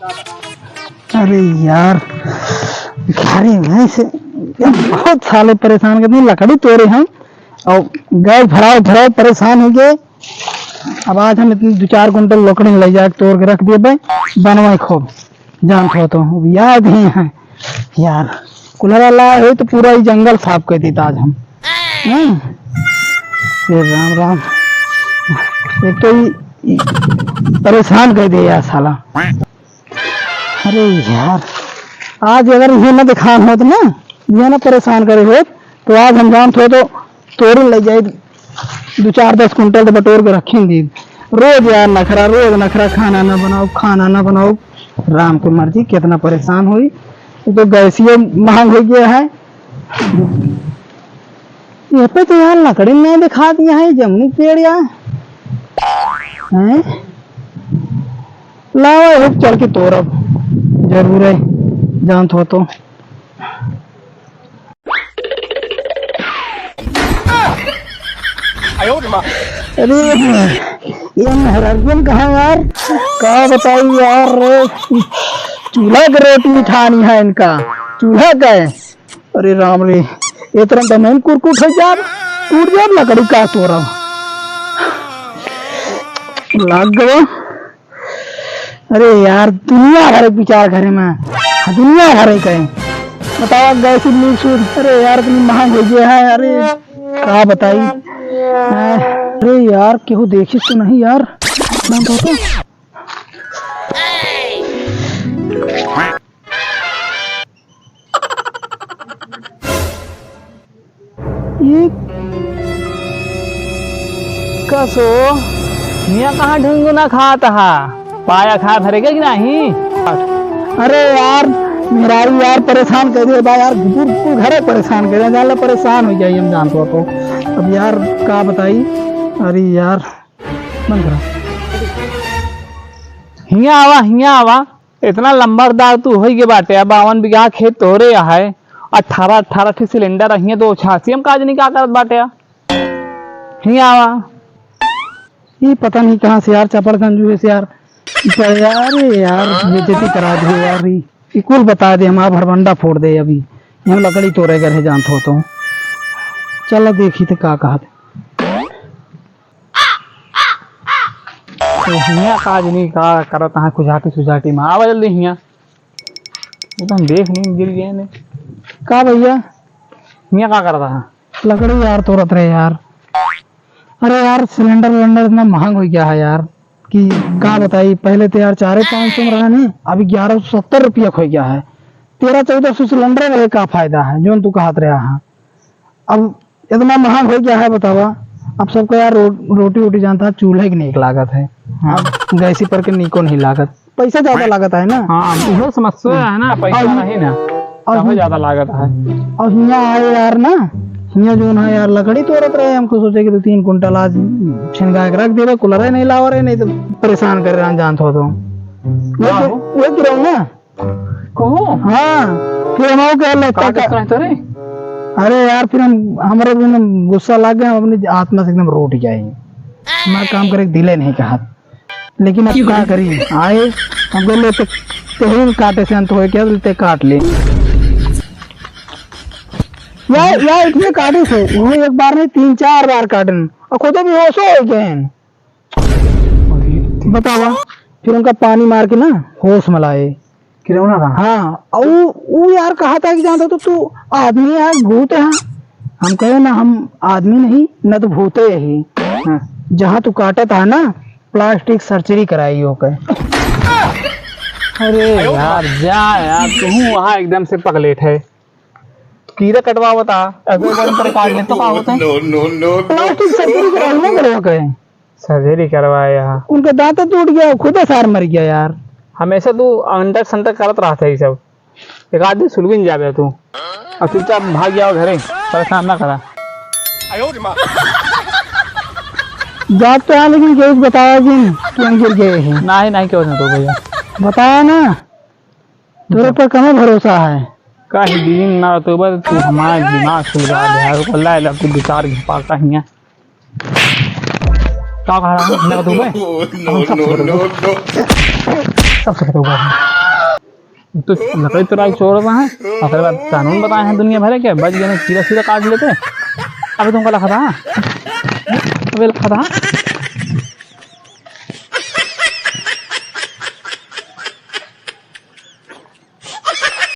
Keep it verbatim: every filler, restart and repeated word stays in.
अरे यार, भिखारी भैंस बहुत साले परेशान कर दी, लकड़ी तोरे हम और गैस भराव भराव परेशान हो गए। अब आज हम इतनी दो चार कुंटल लकड़ी ले जाके तोड़ के रख देबे, बनवाई खूब, जान थो तो। अब याद ही है यार, कुल्हरा लाए हो तो पूरा ही जंगल साफ कर देता आज हम। हैं? हे राम राम, एक तो ई, ई परेशान कर दे यार साला। अरे यार, आज अगर ये ना दिखान होत ना, ये ना परेशान करे होत, तो आज हम जान थो तो तोरे ले जाए दो चार दस कुंटल तो बटोर के रखेंगे। रोज यार नखरा, रोज नखरा, खाना ना बनाओ, खाना ना बनाओ। राम के मर्जी, कितना परेशान हुई। वो तो गैसियो महंग हो गया है। ये पे तो यार लकड़ी नहीं दिखा दिया है, जमुनी पेड़ यार। हैं? लावा, एक चल के तोड़ब, जरूर है, जान थो तो। अरे, ये मेहरारू कहाँ यार? का बताई यार रे, चूल्हा के रोटी ठानी है इनका, चूल्हा का है। अरे राम रे, इतना तो नहीं कुरकुट हो जाब, टूट जाब लकड़ी का तोरा। लाग गवा। अरे यार, दुनिया भर के विचार घरे में, दुनिया भर के। बतावा, गैस लीक सूद, अरे यार, इतनी महंग हो गया है, अरे का बताई। अरे यार, केहू देखिस तो नहीं यार? मैं तो ये कसो, हियाँ कहाँ ढुंगुना खात हा? पाया खा भरे के कि नहीं? अरे यार, मेहरारू यार परेशान कर दे बा यार, बिल्कुल घरे परेशान कर दे, जान ले परेशान हो जाई हम जान तो। अब यार का बताई, अरे यार, बंद करा। हियाँ आवा, हियाँ आवा। इतना लंबरदार तू होई के बाटे, अब बावन बीघा खेत तोहरे है, अठारह, अठारह ठे सिलेंडर रहिए तो छासी हम काज नहीं का करत बाटे। हियाँ आवा। ये पता नहीं कहाँ से यार, चपड़गंज से यार, यार, यार, बेइज्जती करा दे यार, ये, ये कुल बता दे, हम आप हरबंडा फोड़ दे अभी, हम लकड़ी तोड़े घर है जान थो तो। चला देखी तो का कहत। तो हियाँ का आज नहीं का करत है खुजाटी सुजाटी में, आवा जल्दी हियाँ। वो तो हम देख नहीं गिर गए ने। का भैया? हियाँ का करत है? लकड़ी यार तोड़त रहे यार। अरे यार सिलेंडर विलेंडर इतना महंग हो गया है यार कि का बताई। पहले तो यार चारे पाँच सौ में रहा नहीं, अभी ग्यारह सौ सत्तर रुपया हो गया है। तेरह चौदह सौ सिलेंडर रहे का फायदा है, जोन तू कहत रहा है। अब इतना महंग हो गया है बतावा, अब सबको यार रो, रोटी वोटी जानता है, चूल्हे की नीक लागत है। हाँ। अब गैसी पर के नीको नहीं लागत, पैसा ज्यादा लागत है ना। हाँ, इहो समस्या है ना, पैसा और नहीं ना, और तब ज्यादा लागत है। और हियाँ आए यार ना, हियाँ जो ना यार लकड़ी तोड़त रहे, हमको सोचे कि दो तीन कुंटल आज छिनगा के रख देबे, कुलरे नहीं लावा रहे, नहीं तो परेशान कर रहे जान थो तो। वो, वो गिरो ना। कहो? हाँ, फिर हम आओ क्या लगता का का? करता है रे? अरे यार, फिर हम, हमारे भी ना गुस्सा लग गया, हम अपनी आत्मा से एकदम रोट जाए। हमारा काम करे के दिले नहीं कहा, लेकिन अब का करी, आए, हम कह लेते, तेहन काटे से अंत होए क्या, लेते काट ले। या, या इतने काटे से, वो एक बार नहीं, तीन चार बार काटन, और खुदे भी होशो हो गए हैं। बतावा, फिर उनका पानी मार के ना होश में लाए। किरौना का? हाँ, और उ यार कहा था कि जानता तो तू आदमी है, भूत है। हम कहे ना, हम आदमी नहीं, न तो भूते है। हाँ। जहाँ तू काटा था ना, प्लास्टिक सर्जरी कराई ओके। अरे यार, जा यार, तू वहाँ एकदम से पगलेट है। कीड़ा कटवा बता, अगर बन पर काट ले तो का होता है? No, no, no, no। प्लास्टिक सर्जरी कराई ना करवा के। सर्जरी करवाए यहाँ। उनका दांत टूट गया, खुदे सार मर गया यार। हमेशा तू अंटक संटक करत रहता है ये सब। एक आध दिन सुलगिन जाबे तू। अब चुपचाप भाग जाओ घरे, परेशान ना करा। जात तो हाँ, लेकिन केहू बताया जिन कि हम गिर गए हैं। नहीं, नहीं, क्यों ना तो भैया। बताया ना, तेरे पर कमे भरोसा है। कहीं दिन ना तो बस तू हमारा दिमाग सुलगा दे यार। अल्लाह, अल्लाह, तू बेकार घिपा कहीं है। का कहा रहा हूँ? मैं तो भाई, no, हम सबसे no, कटोगे। No, no। सबसे कटोगे। तो लकड़ी चुराइ के चोर रहा है, ओकरे बाद कानून बताए हैं दुनिया भरे के, बच गए ना, चीरा चीरा काट लेते। अबे तुमका लखा था, अबे लखा था।